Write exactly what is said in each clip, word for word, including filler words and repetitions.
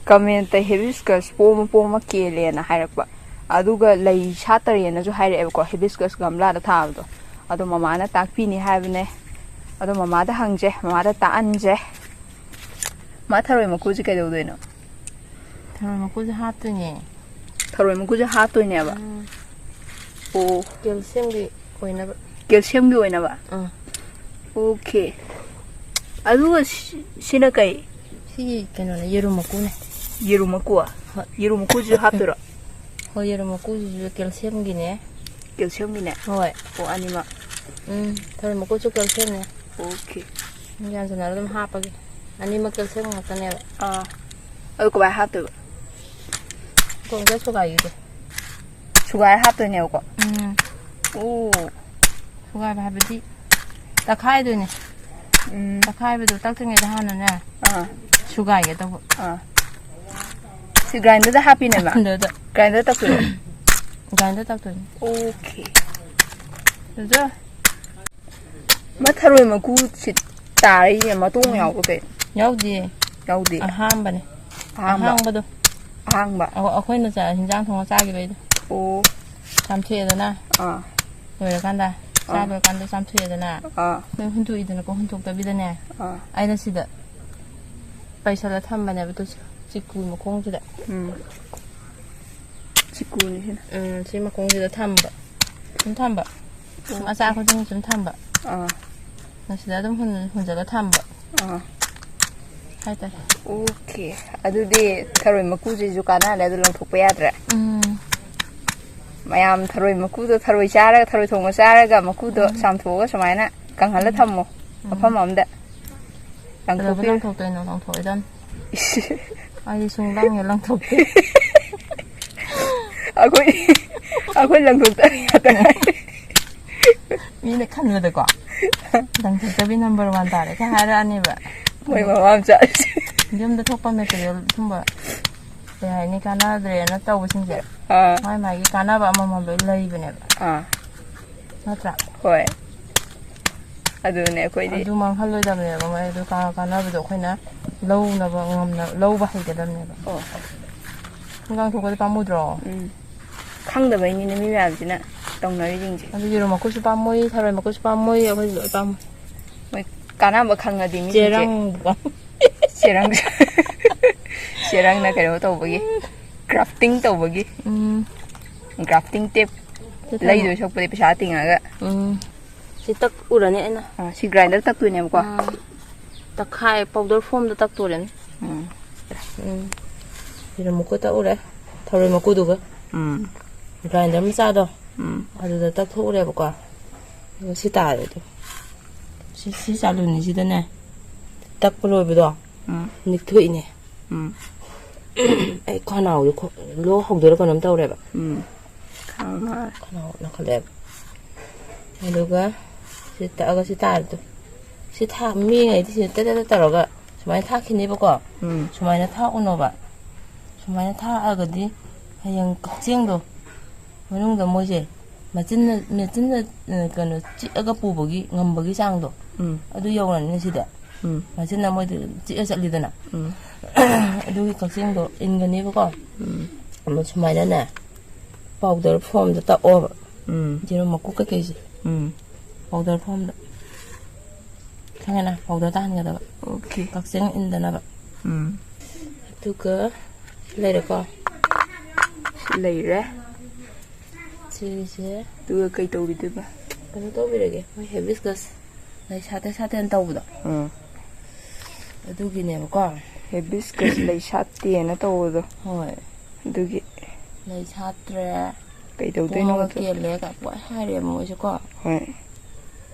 Comment hibiscus ꯄꯣꯝꯃ ꯄꯣꯝꯃ ꯀꯦꯜꯂꯦꯅ ꯍꯥꯏꯔꯛꯄ, ꯑꯗꯨꯒ ꯂꯩ ꯁꯥꯠꯇꯔꯦꯅꯁꯨ ꯍꯥꯏꯔꯛꯑꯦꯕꯀꯣ, ꯍꯤꯕꯤꯁꯀꯁ ꯒꯝꯂꯥꯗ ꯊꯥꯕꯗꯣ꯫ ꯑꯗꯣ ꯃꯃꯥꯅ ꯇꯥꯛꯄꯤꯅꯤ ꯍꯥꯏꯕꯅꯦ꯫ ꯑꯗꯣ ꯃꯃꯥꯗ ꯍꯪꯁꯦ, ꯃꯃꯥꯗ ꯇꯥꯛꯍꯟꯁꯦ꯫ ꯃꯥ ꯊꯔꯣꯏ ꯃꯀꯨꯁꯦ ꯀꯩꯗꯧꯗꯣꯏꯅꯣ? ꯊꯔꯣꯏ ꯃꯀꯨꯁꯦ ꯍꯥꯞꯇꯣꯏꯅꯦ꯫ ꯊꯔꯣꯏ ꯃꯀꯨꯁꯦ ꯍꯥꯞꯇꯣꯏꯅꯦꯕ? ꯎꯝ꯫ ꯑꯣ꯫ ꯀꯦꯜꯁꯤꯌꯝꯒꯤ ꯑꯣꯏꯅꯕ꯫ ꯀꯦꯜꯁꯤꯌꯝꯒꯤ ꯑꯣꯏꯅꯕ? ꯑꯥ꯫ ꯑꯣꯀꯦ꯫ ꯑꯗꯨꯒ ꯁꯤ-, ꯁꯤꯅ ꯀꯩ? ꯁꯤꯒꯤ ꯀꯩꯅꯣꯅꯦ, ꯌꯦꯔꯨꯝ ꯃꯀꯨꯅꯦ꯫ ꯌꯦꯔꯨꯝ ꯃꯀꯨ? ꯍꯣꯏ꯫ ꯌꯦꯔꯨꯝ ꯃꯀꯨꯁꯤꯁꯨ ꯍꯥꯞꯇꯣꯏꯔꯣ? ꯍꯣꯏ, ꯌꯦꯔꯨꯝ ꯃꯀꯨꯁꯤꯁꯨ ꯀꯦꯜꯁꯤꯌꯝꯒꯤꯅꯦ꯫ ꯀꯦꯜꯁꯤꯌꯝꯒꯤꯅꯦ? ꯍꯣꯏ꯫ ꯑꯣ, ꯑꯅꯤꯃꯛ? ꯎꯝ, ꯊꯔꯣꯏ ꯃꯀꯨꯁꯨ ꯀꯦꯜꯁꯤꯌꯝꯅꯦ꯫ ꯑꯣꯀꯦ꯫ ꯌꯥꯟꯁꯤꯟꯅꯔ ꯑꯗꯨꯝ ꯍꯥꯞꯄꯒꯦ꯫ ꯑꯅꯤꯃꯛ ꯀꯦꯜꯁꯤꯌꯝ ꯉꯥꯛꯇꯅꯦꯕ꯫ ꯑꯥ꯫ ꯑꯗꯨ ꯀꯃꯥꯏꯅ ꯍꯥꯞꯇꯣꯏꯕ? ꯀꯣꯟꯗ ꯁꯨꯒꯥꯏꯈꯤꯒꯦ꯫ ꯁꯨꯒꯥꯏꯔ ꯍꯥꯞꯇꯣꯏꯅꯦꯕꯀꯣ? ꯎꯝ꯫ ꯑꯣ꯫ ꯁꯨꯒꯥꯏꯕ ꯍꯥꯏꯕꯗꯤ ꯇꯛꯈꯥꯏꯗꯣꯏꯅꯦ꯫ ꯎꯝ꯫ ꯇꯛꯈꯥꯏꯕꯗꯣ ꯇꯛꯇ꯭ꯔꯤꯉꯩꯗ ꯍꯥꯟꯅꯅꯦ, ꯑꯥ꯫ ꯁꯨꯒꯥꯏꯒꯦ ꯇꯧꯕ꯫ ꯑꯥ꯫ ꯁꯤ ꯒ꯭ꯔꯥꯏꯟꯗꯔꯗ ꯍꯥꯞꯄꯤꯅꯦꯕ? ꯒ꯭ꯔꯥꯏꯟꯗꯔꯗ꯫ ꯒ꯭ꯔꯥꯏꯟꯗꯔ ꯇꯛꯇꯣꯏꯔꯣ? ꯒ꯭ꯔꯥꯏꯟꯗꯔ ꯇꯛꯇꯣꯏꯅꯦ꯫ ꯑꯣꯀꯦ꯫ ꯑꯗꯣ ꯃꯥ ꯊꯔꯣꯏ ꯃꯀꯨ ꯁꯤ ꯇꯥꯔꯤꯁꯦ ꯃꯇꯣꯡ ꯎꯝ꯫ ꯌꯥꯎꯕ꯭ꯔꯣ ꯀꯩꯅꯣ? ꯌꯥꯎꯗꯤꯌꯦ꯫ ꯌꯥꯎꯗꯦ꯫ ꯑꯍꯥꯟꯕꯅꯦ꯫ ꯑꯍꯥꯡꯕ? ꯑꯍꯥꯡꯕꯗꯣ꯫ ꯑꯍꯥꯡꯕ꯫ ꯑꯣ, ꯑꯩꯈꯣꯏꯅ ꯆꯥ-, ꯍꯤꯟꯖꯥꯡ ꯊꯣꯡꯉ ꯆꯥꯈꯤꯕꯩꯗꯣ꯫ ꯑꯣ꯫ ꯆꯥꯝꯊꯣꯛꯑꯦꯗꯅ꯫ ꯑꯥ꯫ ꯂꯣꯏꯔꯀꯥꯟꯗ꯫ ꯑꯥ꯫ ꯆꯥ ꯂꯣꯏꯔꯀꯥꯟꯗ ꯆꯥꯝꯊꯣꯛꯑꯦꯗꯅ꯫ ꯑꯥ꯫ ꯅꯣꯏ ꯍꯨꯟꯗꯣꯛꯏꯗꯅꯀꯣ, ꯍꯨꯟꯗꯣꯛꯇꯕꯤꯗꯅꯦ꯫ ꯑꯥ꯫ ꯑꯩꯅ ꯁꯤꯗ ꯄꯩꯁꯜꯂ ꯊꯝꯕꯅꯦꯕ, ꯑꯗꯨꯁꯨ ꯆꯤꯀꯨ ꯃꯈꯣꯡꯁꯤꯗ꯫ ꯎꯝ꯫ ꯆꯤꯀꯨꯅꯤ ꯁꯤꯅ꯫ ꯎꯝ, ꯁꯤ ꯃꯈꯣꯡꯁꯤꯗ ꯊꯝꯕ꯫ ꯁꯨꯝ ꯊꯝꯕ꯫ ꯁꯨꯝ ꯑꯆꯥ ꯈꯨꯗꯤꯡꯒꯤ ꯁꯨꯝ ꯊꯝꯕ꯫ ꯑꯥ꯫ ꯃꯁꯤꯗ ꯑꯗꯨꯝ ꯍꯨꯟ-, ꯍꯨꯟꯖꯜꯂ ꯊꯝꯕ꯫ ꯑꯥ꯫ ꯍꯥꯏꯇꯥꯔꯦ꯫ ꯑꯣꯀꯦ꯫ ꯑꯗꯨꯗꯤ ꯊꯔꯣꯏ ꯃꯀꯨꯁꯤꯁꯨ ꯀꯥꯟꯅꯔꯦ, ꯑꯗꯨ ꯂꯪꯊꯣꯛꯄ ꯌꯥꯗ꯭ꯔꯦ꯫ ꯎꯝ꯫ ꯃꯌꯥꯝ ꯊꯔꯣꯏ ꯃꯀꯨꯗꯣ, ꯊꯔꯣꯏ ꯆꯥꯔꯒ, ꯊꯔꯣꯏ ꯊꯣꯡꯕ ꯆꯥꯔꯒ ꯃꯀꯨꯗꯣ ꯎꯝ꯫ ꯆꯥꯝꯊꯣꯛꯑꯒ ꯁꯨꯃꯥꯏꯅ ꯀꯪꯍꯜꯂ ꯎꯝ꯫ ꯊꯝꯃꯣ꯫ ꯎꯝ꯫ ꯃꯐꯝ ꯑꯃꯗ꯫ ꯀꯩꯗꯧꯕꯩ ꯂꯪꯊꯣꯛꯄꯤꯔꯣ꯫ ꯂꯪꯊꯣꯛꯇꯣꯏꯅꯣ? ꯂꯪꯊꯣꯛꯑꯣꯏꯗꯝꯅꯤ꯫ ꯏꯁ꯫ ꯑꯩꯗꯤ ꯁꯨꯡꯂꯪ ꯍꯦꯛ ꯂꯪꯊꯣꯛꯇꯦ꯫ ꯑꯩꯈꯣꯏ, ꯑꯩꯈꯣꯏ ꯂꯪꯊꯣꯛꯇ ꯌꯥꯗ ꯉꯥꯏꯔꯤ꯫ ꯃꯤꯅ ꯈꯟꯕꯗꯀꯣ, ꯂꯪꯊꯣꯛꯇꯕꯤ number one ꯇꯥꯔꯦ ꯀꯥꯏ ꯍꯥꯏꯔꯛꯑꯅꯦꯕ꯫ ꯃꯣꯏ ꯃꯃꯥ ꯃꯆꯥꯁꯦ꯫ ꯌꯨꯝꯗ ꯊꯣꯛꯄ material ꯁꯨꯝꯕ, ꯀꯩ ꯍꯥꯏꯅꯤ, ꯀꯥꯟꯅꯗ꯭ꯔꯦꯅ ꯇꯧꯕꯁꯤꯡꯁꯦ, ꯑꯥ꯫ ꯃꯥꯏ ꯃꯥꯒꯤ ꯀꯥꯟꯅꯕ ꯑꯃꯃꯝ ꯂꯣꯏ ꯂꯩꯕꯅꯦꯕ꯫ ꯑꯥ꯫ ꯅꯠꯇ꯭ꯔꯥ? ꯍꯣꯏ꯫ ꯑꯗꯨꯅꯦ ꯑꯩꯈꯣꯏꯗꯤ꯫ ꯑꯗꯨ ꯃꯥꯡꯍꯜꯂꯣꯏꯗꯕꯅꯦꯕ ꯃꯣꯏ꯫ ꯑꯗꯨ ꯀꯥ-, ꯀꯥꯟꯅꯕꯗꯣ ꯑꯩꯈꯣꯏꯅ ꯂꯧꯅꯕ ꯉꯝꯅ-, ꯂꯧꯕ ꯍꯩꯒꯗꯕꯅꯦꯕ꯫ ꯑꯣ꯫ ꯍꯤꯡꯒꯥꯡ ꯊꯣꯛꯄꯗꯤ ꯄꯥꯝꯃꯨꯗ꯭ꯔꯣ? ꯎꯝ꯫ ꯈꯪꯗꯕꯩꯅꯤꯅꯦ ꯃꯤ ꯃꯌꯥꯝꯁꯤꯅ ꯇꯧꯅꯔꯤꯁꯤꯡꯁꯦ꯫ ꯑꯗꯨ ꯌꯦꯔꯨꯝ ꯃꯀꯨꯁꯨ ꯄꯥꯝꯃꯨꯏ, ꯊꯔꯣꯏ ꯃꯀꯨꯁꯨ ꯄꯥꯝꯃꯨꯏ, ꯑꯩꯈꯣꯏꯁꯨ ꯂꯣꯏ ꯄꯥꯝꯃꯨꯏ꯫ ꯃꯣꯏ ꯀꯥꯟꯅꯕ ꯈꯪꯉꯗꯤ ꯃꯤꯁꯤꯡꯁꯦ꯫ ꯆꯦꯔꯪ ꯄꯥꯝꯃꯨꯏ꯫ ꯆꯦꯔꯪ, ꯆꯦꯔꯪꯅ ꯀꯩꯅꯣ ꯇꯧꯕꯒꯤ, ꯎꯝ꯫ Crafting ꯇꯧꯕꯒꯤ꯫ ꯎꯝ꯫ Crafting tape ꯁꯤ ꯊꯝꯃꯣ꯫ ꯂꯩꯗꯣꯏ ꯁꯔꯨꯛꯄꯨꯗꯤ ꯄꯩꯁꯥ ꯇꯤꯡꯉꯒ꯫ ꯎꯝ꯫ ꯁꯤ ꯇꯛꯎꯔꯅꯤ ꯑꯩꯅ꯫ ꯑꯥ, ꯁꯤ grinder ꯇꯛꯇꯣꯏꯅꯦꯕꯀꯣ꯫ ꯑꯥ꯫ ꯇꯛꯈꯥꯏ, powder formꯗ ꯇꯛꯇꯣꯔꯦꯅꯦ꯫ ꯎꯝ꯫ ꯎꯝ꯫ ꯌꯦꯔꯨꯝ ꯃꯀꯨ ꯇꯛꯎꯔꯦ꯫ ꯊꯔꯣꯏ ꯃꯀꯨꯗꯨꯒ꯫ ꯎꯝ꯫ Grinder ꯃꯆꯥꯗꯣ꯫ ꯎꯝ꯫ ꯑꯗꯨꯗ ꯇꯛꯊꯣꯛꯎꯔꯦꯕꯀꯣ꯫ ꯑꯗꯨꯒ ꯁꯤ ꯇꯥꯔꯦ ꯑꯗꯨ꯫ ꯁꯤ, ꯁꯤ ꯆꯥꯂꯨꯅꯤꯁꯤꯗꯅꯦ꯫ ꯇꯛꯄ ꯂꯣꯏꯕꯗꯣ꯫ ꯎꯝ꯫ ꯅꯤꯛꯊꯣꯛꯏꯅꯦ꯫ ꯎꯝ꯫ ꯑꯩ ꯈꯅꯥꯎꯁꯦ ꯈꯣ-, ꯂꯣꯛ ꯍꯧꯗꯣꯏꯔꯥ ꯀꯩꯅꯣꯝ ꯇꯧꯔꯦꯕ꯫ ꯎꯝ꯫ ꯈꯅꯥꯎ ꯅꯥꯈꯠꯂꯛꯑꯦꯕ꯫ ꯑꯗꯨꯒ ꯁꯤ ꯇꯛꯑꯒ ꯁꯤ ꯇꯥꯔꯦ ꯇꯨ꯫ ꯁꯤ ꯊꯥ-, ꯃꯤꯉꯩꯗꯤ ꯁꯤ ꯇꯦꯠ ꯇꯦꯠ ꯇꯧꯔꯒ ꯁꯨꯃꯥꯏꯅ ꯊꯥꯛꯈꯤꯅꯦꯕꯀꯣ꯫ ꯎꯝ꯫ ꯁꯨꯃꯥꯏꯅ ꯊꯥꯛꯎꯅꯣꯕ꯫ ꯁꯨꯃꯥꯏꯅ ꯊꯥꯛꯑꯒꯗꯤ ꯍꯌꯦꯡ ꯀꯛꯆꯦꯡꯗꯣ ꯃꯅꯨꯡꯗ ꯃꯣꯏꯁꯦ ꯃꯆꯤꯟꯅ, ꯃꯆꯤꯟꯅ, ꯑ, ꯀꯩꯅꯣ, ꯆꯤꯛꯑꯒ ꯄꯨꯕꯒꯤ ꯉꯝꯕꯒꯤ ꯆꯥꯡꯗꯣ, ꯎꯝ꯫ ꯑꯗꯨ ꯌꯧꯔꯅꯤ ꯁꯤꯗ꯫ ꯎꯝ꯫ ꯃꯆꯤꯟꯅ ꯃꯣꯏꯗ ꯆꯤꯛꯑ ꯆꯠꯂꯤꯗꯅ꯫ ꯎꯝ꯫ ꯑꯗꯨꯒꯤ ꯀꯛꯆꯦꯡꯗꯣ ꯏꯟꯒꯅꯦꯕꯀꯣ꯫ ꯎꯝ꯫ ꯑꯗꯣ ꯁꯨꯃꯥꯏꯅꯅꯦ, powder formꯗ ꯇꯛꯑꯣꯕ꯫ ꯎꯝ꯫ ꯌꯦꯔꯨꯝ ꯃꯀꯨ ꯀꯩꯀꯩꯁꯦ꯫ ꯎꯝ꯫ Powder formꯗ꯫ ꯈꯪꯉꯦꯅ? Powder ꯇꯥꯍꯟꯒꯗꯕ꯫ Okay꯫ ꯀꯛꯆꯦꯡ ꯏꯟꯗꯅꯕ꯫ ꯎꯝ꯫ ꯑꯗꯨꯒ ꯁꯤ ꯂꯩꯔꯦꯀꯣ꯫ ꯁꯤ ꯂꯩꯔꯦ꯫ ꯁꯤꯁꯦ ꯑꯗꯨꯒ ꯀꯩ ꯇꯧꯕꯤꯗꯣꯏꯕ? ꯀꯩꯅꯣ ꯇꯧꯕꯤꯔꯒꯦ, ꯃꯣꯏ hibiscus ꯂꯩ ꯁꯥꯠꯇꯦ ꯁꯥꯠꯇꯦꯅ ꯇꯧꯕꯗꯣ꯫ ꯎꯝ꯫ ꯑꯗꯨꯒꯤꯅꯦꯕꯀꯣ꯫ Hibiscus ꯂꯩ ꯁꯥꯠꯇꯦꯅ ꯇꯧꯕꯗꯣ꯫ ꯍꯣꯏ꯫ ꯑꯗꯨꯒꯤ꯫ ꯂꯩ ꯁꯥꯠꯇ꯭ꯔꯦ꯫ ꯀꯩꯗꯧꯗꯣꯏꯅꯣ ꯄꯣꯡꯉꯒ ꯑꯗꯨ? ꯀꯦꯜꯂꯦ ꯀꯥꯏ ꯄꯨꯡꯍꯥꯏ ꯍꯥꯏꯔꯦ ꯃꯣꯏꯁꯨꯀꯣ꯫ ꯍꯣꯏ꯫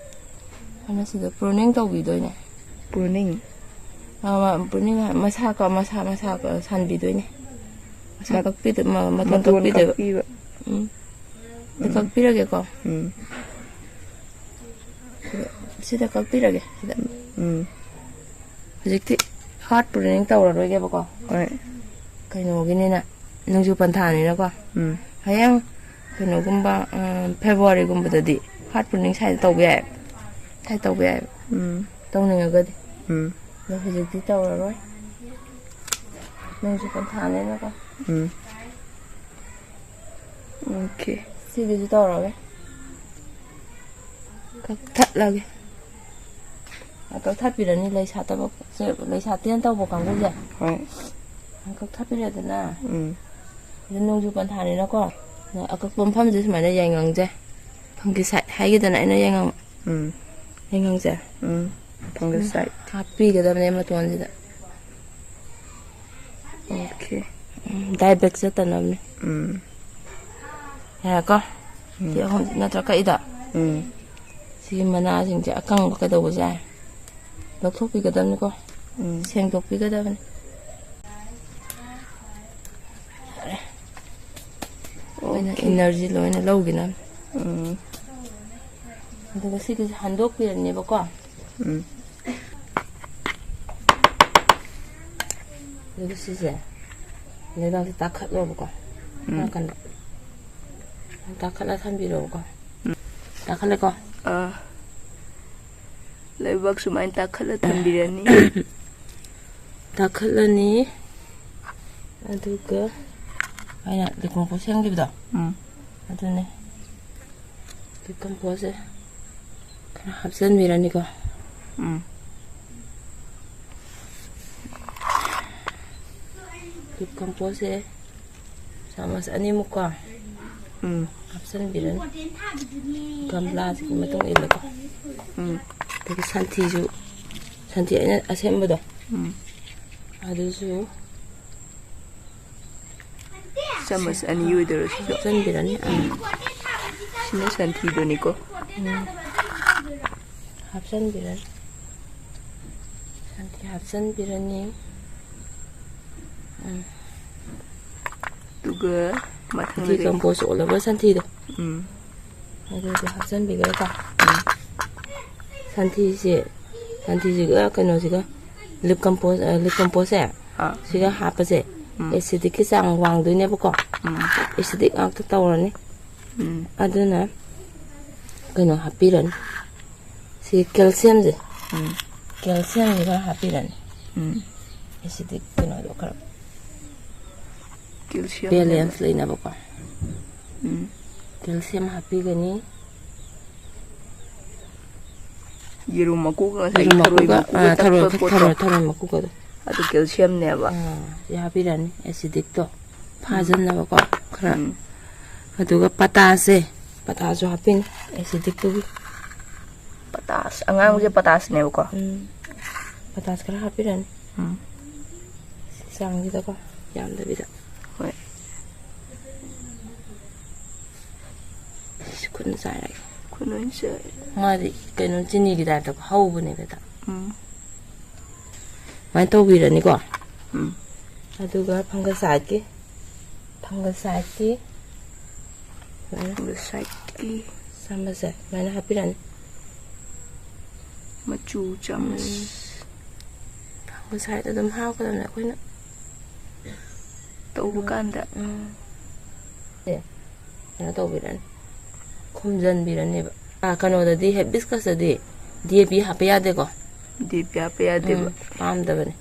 ꯑꯗꯨꯅ ꯁꯤꯗ pruning ꯇꯧꯕꯤꯗꯣꯏꯅꯦ꯫ Pruning? ꯑ, ꯃ-, pruning ꯍꯥꯏ-, ꯃꯁꯥ ꯀ-, ꯃꯁꯥ, ꯃꯁꯥ ꯀ-, ꯁꯥꯟꯕꯤꯗꯣꯏꯅꯦ꯫ ꯃꯁꯥ ꯃꯠ-, ꯀꯛꯄꯤꯗ-, ꯃ-, ꯃꯇꯣꯟ ꯃꯇꯣꯟ ꯀꯛꯄꯤꯗꯣꯏꯕ꯫ ꯀꯛꯄꯤꯕ꯫ ꯎꯝ꯫ ꯑꯗꯨ ꯎꯝ꯫ ꯀꯛꯄꯤꯔꯒꯦꯀꯣ꯫ ꯎꯝ꯫ ꯁꯤꯗ, ꯁꯤꯗ ꯀꯛꯄꯤꯔꯒꯦ, ꯁꯤꯗ꯫ ꯎꯝ꯫ ꯍꯧꯖꯤꯛꯇꯤ hard pruning ꯇꯧꯔꯔꯣꯏꯒꯦꯕꯀꯣ꯫ ꯍꯣꯏ꯫ ꯀꯩꯅꯣꯒꯤꯅꯤꯅ, ꯅꯣꯡꯖꯨ ꯄꯟꯊꯥꯅꯤꯅꯀꯣ꯫ ꯎꯝ꯫ ꯍꯌꯦꯡ ꯀꯩꯅꯣꯒꯨꯝꯕ, ꯎꯝ, Februaryꯒꯨꯝꯕꯗꯗꯤ hard pruning ꯁ꯭ꯋꯥꯏꯗ ꯇꯧꯕ ꯌꯥꯏ꯫ ꯁꯥꯏ ꯇꯧꯕ ꯌꯥꯏꯕ꯫ ꯎꯝ꯫ ꯇꯧꯅꯤꯡꯉꯒꯗꯤ꯫ ꯎꯝ꯫ ꯑꯗꯣ ꯍꯧꯖꯤꯛꯇꯤ ꯇꯧꯔꯔꯣꯏ꯫ ꯅꯣꯡꯖꯨ ꯄꯟꯊꯥꯅꯤꯅꯀꯣ꯫ ꯎꯝ꯫ ꯑꯣꯀꯦ꯫ ꯁꯤꯒꯤꯁꯨ ꯇꯧꯔꯒꯦ꯫ ꯀꯛꯊꯠꯂꯒꯦ꯫ ꯀꯛꯊꯠꯄꯤꯔꯅꯤ ꯂꯩ ꯁꯥꯠꯇꯕ, ꯁꯦ, ꯂꯩ ꯁꯥꯠꯇꯦꯅ ꯇꯧꯕ ꯀꯥꯡꯕꯨꯁꯦ꯫ ꯍꯣꯏ꯫ ꯀꯛꯊꯠꯄꯤꯔꯦꯗꯅ꯫ ꯎꯝ꯫ ꯑꯗꯨ ꯅꯣꯡꯖꯨ ꯄꯟꯊꯥꯅꯤꯅꯀꯣ꯫ ꯑꯀꯛꯄ ꯃꯐꯝꯁꯦ ꯁꯨꯃꯥꯏꯅ ꯌꯥꯏꯉꯪꯁꯦ꯫ Fungicide ꯍꯥꯏꯒꯦꯗꯅ ꯑꯩꯅ ꯌꯥꯏꯉꯪ꯫ ꯎꯝ꯫ ꯌꯥꯏꯉꯪꯁꯦ꯫ ꯎꯝ꯫ Fungicide꯫ ꯍꯥꯞꯄꯤꯒꯗꯕꯅꯦ ꯃꯇꯣꯟꯁꯤꯗ꯫ ꯑꯣꯀꯦ꯫ ꯎꯝ, dye back ꯆꯠꯇꯅꯕꯅꯦ꯫ ꯎꯝ꯫ ꯌꯥꯔꯦꯀꯣ? ꯎꯝ꯫ ꯁꯤ ꯑꯍꯨꯝ ꯅꯠꯇ꯭ꯔ ꯀꯛꯏꯗꯣ? ꯎꯝ꯫ ꯁꯤꯒꯤ ꯃꯅꯥꯁꯤꯡꯁꯦ ꯑꯀꯪꯕ ꯀꯩꯗꯧꯕꯁꯦ ꯂꯧꯊꯣꯛꯄꯤꯒꯗꯕꯅꯤꯀꯣ꯫ ꯎꯝ꯫ ꯁꯦꯡꯗꯣꯛꯄꯤꯒꯗꯕꯅꯤ꯫ ꯌꯥꯔꯦ꯫ ꯂꯣꯏꯅ ꯑꯣꯀꯦ꯫ Energy ꯂꯣꯏꯅ ꯂꯧꯈꯤꯅꯕꯅꯤ꯫ ꯎꯝ꯫ ꯑꯗꯨꯒ ꯁꯤꯒꯤꯁꯦ ꯍꯟꯗꯣꯛꯄꯤꯔꯅꯦꯕꯀꯣ꯫ ꯎꯝ꯫ ꯑꯗꯨꯒ ꯁꯤꯁꯦ ꯂꯩꯕꯥꯛꯁꯦ ꯇꯥꯈꯠꯂꯣꯕꯀꯣ꯫ ꯎꯝ꯫ ꯅꯥꯀꯟꯗ ꯇꯥꯈꯠꯂ ꯊꯝꯕꯤꯔꯣꯕꯀꯣ꯫ ꯎꯝ꯫ ꯇꯥꯈꯠꯂꯦꯀꯣ꯫ ꯑꯥ꯫ ꯂꯩꯕꯥꯛ ꯁꯨꯃꯥꯏꯅ ꯇꯥꯈꯠꯂ ꯊꯝꯕꯤꯔꯅꯤ꯫ ꯇꯥꯈꯠꯂꯅꯤ꯫ ꯑꯗꯨꯒ ꯑꯩꯅ ꯂꯩꯀꯣꯡ ꯄꯣꯠ ꯁꯦꯝꯈꯤꯕꯗꯣ꯫ ꯎꯝ꯫ ꯑꯗꯨꯅꯦ꯫ Compost ꯁꯦ ꯈꯔ ꯍꯥꯞꯆꯤꯟꯕꯤꯔꯅꯤꯀꯣ꯫ ꯎꯝ꯫ Compost ꯁꯦ ꯆꯥꯃꯁ ꯑꯅꯤꯃꯨꯛꯀꯣ ꯎꯝ꯫ ꯍꯥꯞꯆꯤꯟꯕꯤꯔꯅꯤ꯫ ꯒꯝꯂꯥꯁꯤꯒꯤ ꯃꯇꯨꯡ ꯏꯜꯂꯦꯀꯣ꯫ ꯎꯝ꯫ ꯑꯗꯒꯤ ꯁꯟꯊꯤꯁꯨ, ꯁꯟꯊꯤ ꯑꯩꯅ ꯑꯁꯦꯡꯕꯗꯣ ꯎꯝ꯫ ꯑꯗꯨꯁꯨ ꯆꯥꯃꯁ ꯑꯅꯤ ꯑꯣꯏꯗꯣꯏꯔꯣ ꯁꯤꯁꯨ? ꯍꯥꯞꯆꯤꯟꯕꯤꯔꯅꯤ꯫ ꯑꯥ꯫ ꯁꯤꯅ ꯁꯟꯊꯤꯗꯨꯅꯤꯀꯣ꯫ ꯎꯝ꯫ ꯍꯥꯞꯆꯤꯟꯕꯤꯔꯅꯤ꯫ ꯁꯟꯊꯤ ꯍꯥꯞꯆꯤꯟꯕꯤꯔꯅꯤ꯫ ꯎꯝ꯫ ꯑꯗꯨꯒ ꯃꯊꯪꯗꯗꯤ Decompost ꯑꯣꯜꯂꯕ ꯁꯟꯊꯤꯗꯣ꯫ ꯎꯝ꯫ ꯑꯗꯨꯗꯤ ꯍꯥꯞꯆꯤꯟꯕꯤꯈ꯭ꯔꯦꯀꯣ꯫ ꯎꯝ꯫ ꯁꯟꯊꯤꯁꯦ, ꯁꯟꯊꯤꯁꯤꯒ ꯀꯩꯅꯣꯁꯤꯒ, leaf compost, ꯑ, leaf compost ꯁꯦ, ꯑꯥ꯫ ꯁꯤꯒ ꯍꯥꯞꯄꯁꯦ, ꯎꯝ꯫ Acidic ꯀꯤ ꯆꯥꯡ ꯋꯥꯡꯗꯣꯏꯅꯦꯕꯀꯣ꯫ ꯎꯝ꯫ Acidic ꯉꯥꯛꯇ ꯇꯧꯔꯅꯤ꯫ ꯎꯝ꯫ ꯑꯗꯨꯅ ꯀꯩꯅꯣ ꯍꯥꯞꯄꯤꯔꯅꯤ꯫ ꯁꯤ ꯀꯦꯜꯁꯤꯌꯝꯁꯦ, ꯎꯝ꯫ ꯀꯦꯜꯁꯤꯌꯝꯁꯦ ꯈꯔ ꯍꯥꯞꯄꯤꯔꯅꯤ꯫ ꯎꯝ꯫ ꯑꯦꯁꯤꯗꯤꯛ ꯀꯩꯅꯣꯗꯣ ꯈꯔ ꯀꯦꯜꯁꯤꯌꯝ ꯕꯦꯂꯦꯟꯁ ꯂꯩꯅꯕꯀꯣ꯫ ꯎꯝ꯫ ꯀꯦꯜꯁꯤꯌꯝ ꯍꯥꯞꯄꯤꯒꯅꯤ꯫ ꯌꯦꯔꯨꯝ ꯃꯀꯨꯒ ꯉꯁꯥꯏꯒꯤ ꯌꯦꯔꯨꯝ ꯊꯔꯣꯏ ꯃꯀꯨꯒ, ꯃꯀꯨꯒ ꯑꯥ, ꯊꯔꯣꯏ, ꯇꯛꯄ ꯄꯣꯠꯇꯣ? ꯊꯔꯣꯏ, ꯊꯔꯣꯏ ꯃꯀꯨꯒꯗꯣ꯫ ꯑꯗꯨ ꯀꯦꯜꯁꯤꯌꯝꯅꯦꯕ꯫ ꯑꯥ, ꯁꯤ ꯍꯥꯞꯄꯤꯔꯅꯤ, ꯑꯦꯁꯤꯗꯤꯛꯇꯣ ꯎꯝ꯫ ꯐꯥꯖꯟꯅꯕꯀꯣ ꯈꯔ꯫ ꯎꯝ꯫ ꯑꯗꯨꯒ ꯄꯇꯥꯁꯦ, ꯄꯇꯥꯁꯨ ꯍꯥꯞꯄꯤꯅꯤ ꯑꯦꯁꯤꯗꯤꯛꯇꯨꯒꯤ꯫ ꯄꯇꯥꯁ, ꯑꯉꯥꯡꯕꯁꯦ ꯎꯝ꯫ ꯄꯇꯥꯁꯅꯦꯕꯀꯣ? ꯎꯝ꯫ ꯄꯇꯥꯁ ꯈꯔ ꯍꯥꯞꯄꯤꯔꯅꯤ꯫ ꯎꯝ꯫ ꯆꯥꯡꯁꯤꯗꯀꯣ, ꯌꯥꯝꯗꯕꯤꯗ꯫ ꯍꯣꯏ꯫ ꯁꯤ ꯈꯨꯠꯅ ꯆꯥꯏꯔꯒꯦ꯫ ꯈꯨꯠꯅ ꯑꯣꯏꯅ ꯆꯥꯏ꯫ ꯃꯥꯗꯤ ꯀꯩꯅꯣ, ꯆꯤꯅꯤꯒꯤ ꯇꯥꯏꯞꯇ ꯍꯧꯕꯅꯦꯕ ꯍꯦꯛꯇ꯫ ꯎꯝ꯫ ꯁꯨꯃꯥꯏꯅ ꯇꯧꯕꯤꯔꯅꯤꯀꯣ꯫ ꯎꯝ꯫ ꯑꯗꯨꯒ ꯐꯪꯒꯁꯥꯏꯠꯀꯤ, ꯐꯪꯒꯁꯥꯏꯠꯀꯤ ꯁꯨꯃꯥꯏꯅ ꯐꯪꯒꯁꯥꯏꯠꯀꯤ ꯆꯥꯃꯁꯁꯦ ꯁꯨꯃꯥꯏꯅ ꯍꯥꯞꯄꯤꯔꯅꯤ꯫ ꯃꯆꯨ ꯆꯥꯃꯁ꯫ ꯎꯝ꯫ ꯐꯪꯒꯁꯥꯏꯠ ꯑꯗꯨꯝ ꯍꯥꯞꯀꯗꯕꯅꯦ ꯑꯩꯈꯣꯏꯅ꯫ ꯇꯧꯕ ꯀꯥꯟꯗ꯫ ꯎꯝ꯫ ꯑꯦ, ꯀꯩꯅꯣ ꯇꯧꯕꯤꯔꯅꯤ, ꯈꯨꯝꯖꯤꯟꯕꯤꯔꯅꯦꯕ꯫ ꯑꯥ, ꯀꯩꯅꯣꯗꯗꯤ, ꯍꯦꯕꯤꯁꯀꯁꯇꯗꯤ ꯗꯤ ꯑꯦ ꯄꯤ ꯍꯥꯞꯄ ꯌꯥꯗꯦꯀꯣ꯫ ꯗꯤ ꯑꯦ ꯄꯤ ꯍꯥꯞꯄ ꯌꯥꯗꯦꯕ꯫ ꯎꯝ, ꯄꯥꯝꯗꯕꯅꯦ꯫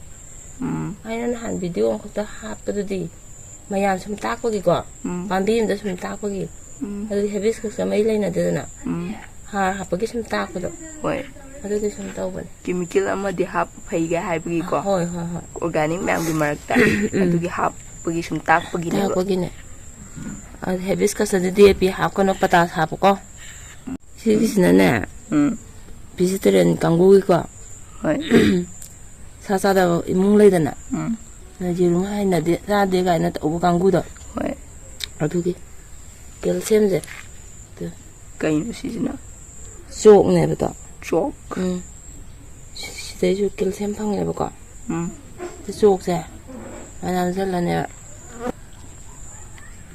ꯎꯝ꯫ ꯑꯩꯅ ꯅꯍꯥꯟ ꯚꯤꯗꯤꯑꯣ ꯑꯃꯈꯛꯇ ꯍꯥꯞꯄꯗꯨꯗꯤ, ꯃꯌꯥꯝ ꯁꯨꯝ ꯇꯥꯛꯄꯒꯤꯀꯣ, ꯎꯝ꯫ ꯄꯥꯝꯕꯤ ꯑꯃꯗ ꯁꯨꯝ ꯇꯥꯛꯄꯒꯤ꯫ ꯎꯝ꯫ ꯑꯗꯨꯗꯤ ꯍꯦꯕꯤꯁꯀꯁꯀ ꯃꯔꯤ ꯂꯩꯅꯗꯦꯗꯅ꯫ ꯎꯝ꯫ ꯍꯥꯔ ꯍꯥꯞꯄꯒꯤ ꯁꯨꯝ ꯇꯥꯛꯄꯗꯣ꯫ ꯍꯣꯏ꯫ ꯑꯗꯨꯗꯤ ꯁꯨꯝ ꯇꯧꯕꯅꯦ꯫ ꯀꯦꯃꯤꯀꯦꯜ ꯑꯃꯗꯤ ꯍꯥꯞꯄ ꯐꯩꯒ ꯍꯥꯏꯕꯒꯤꯀꯣ꯫ ꯍꯣꯏ, ꯍꯣꯏ, ꯍꯣꯏ꯫ ꯑꯣꯔꯒꯥꯅꯤꯛ ꯃꯌꯥꯝꯒꯤ ꯃꯔꯛꯇ꯫ ꯎꯝ꯫ ꯑꯗꯨꯒꯤ ꯍꯥꯞꯄꯒꯤ ꯁꯨꯝ ꯇꯥꯛꯄꯒꯤꯅꯦꯕ꯫ ꯇꯥꯛꯄꯒꯤꯅꯦ꯫ ꯑꯗꯨ ꯍꯦꯕꯤꯁꯀꯁꯇꯗꯤ ꯗꯤ ꯑꯦ ꯄꯤ ꯍꯥꯞꯀꯅꯨ, ꯄꯇꯥꯁ ꯍꯥꯞꯄꯨꯀꯣ꯫ ꯁꯤꯒꯤꯁꯤꯅꯅꯦ, ꯎꯝ꯫ ꯚꯦꯖꯤꯇꯦꯔꯤꯌꯟ ꯀꯥꯡꯕꯨꯒꯤꯀꯣ꯫ ꯍꯣꯏ꯫ ꯁꯥ ꯆꯥꯗꯕ ꯏꯃꯨꯡ ꯂꯩꯗꯅ꯫ ꯎꯝ꯫ ꯌꯦꯔꯨꯝ ꯍꯩꯅꯗꯦ, ꯆꯥꯗꯦ ꯀꯥꯏꯅ ꯇꯧꯕ ꯀꯥꯡꯕꯨꯗꯣ꯫ ꯍꯣꯏ꯫ ꯑꯗꯨꯒꯤ ꯀꯦꯜꯁꯤꯌꯝꯁꯦ꯫ ꯑꯗꯨ ꯀꯩꯅꯣ ꯁꯤꯁꯤꯅ? ꯆꯣꯛꯅꯦꯕꯗꯣ꯫ ꯆꯣꯛ? ꯎꯝ꯫ ꯁꯤꯗꯩꯁꯨ ꯀꯦꯜꯁꯤꯌꯝ ꯐꯪꯉꯦꯕꯀꯣ꯫ ꯎꯝ꯫ ꯁꯤ ꯆꯣꯛꯁꯦ ꯁꯨꯃꯥꯏꯅ ꯅꯝꯁꯤꯜꯂꯅꯦꯕ꯫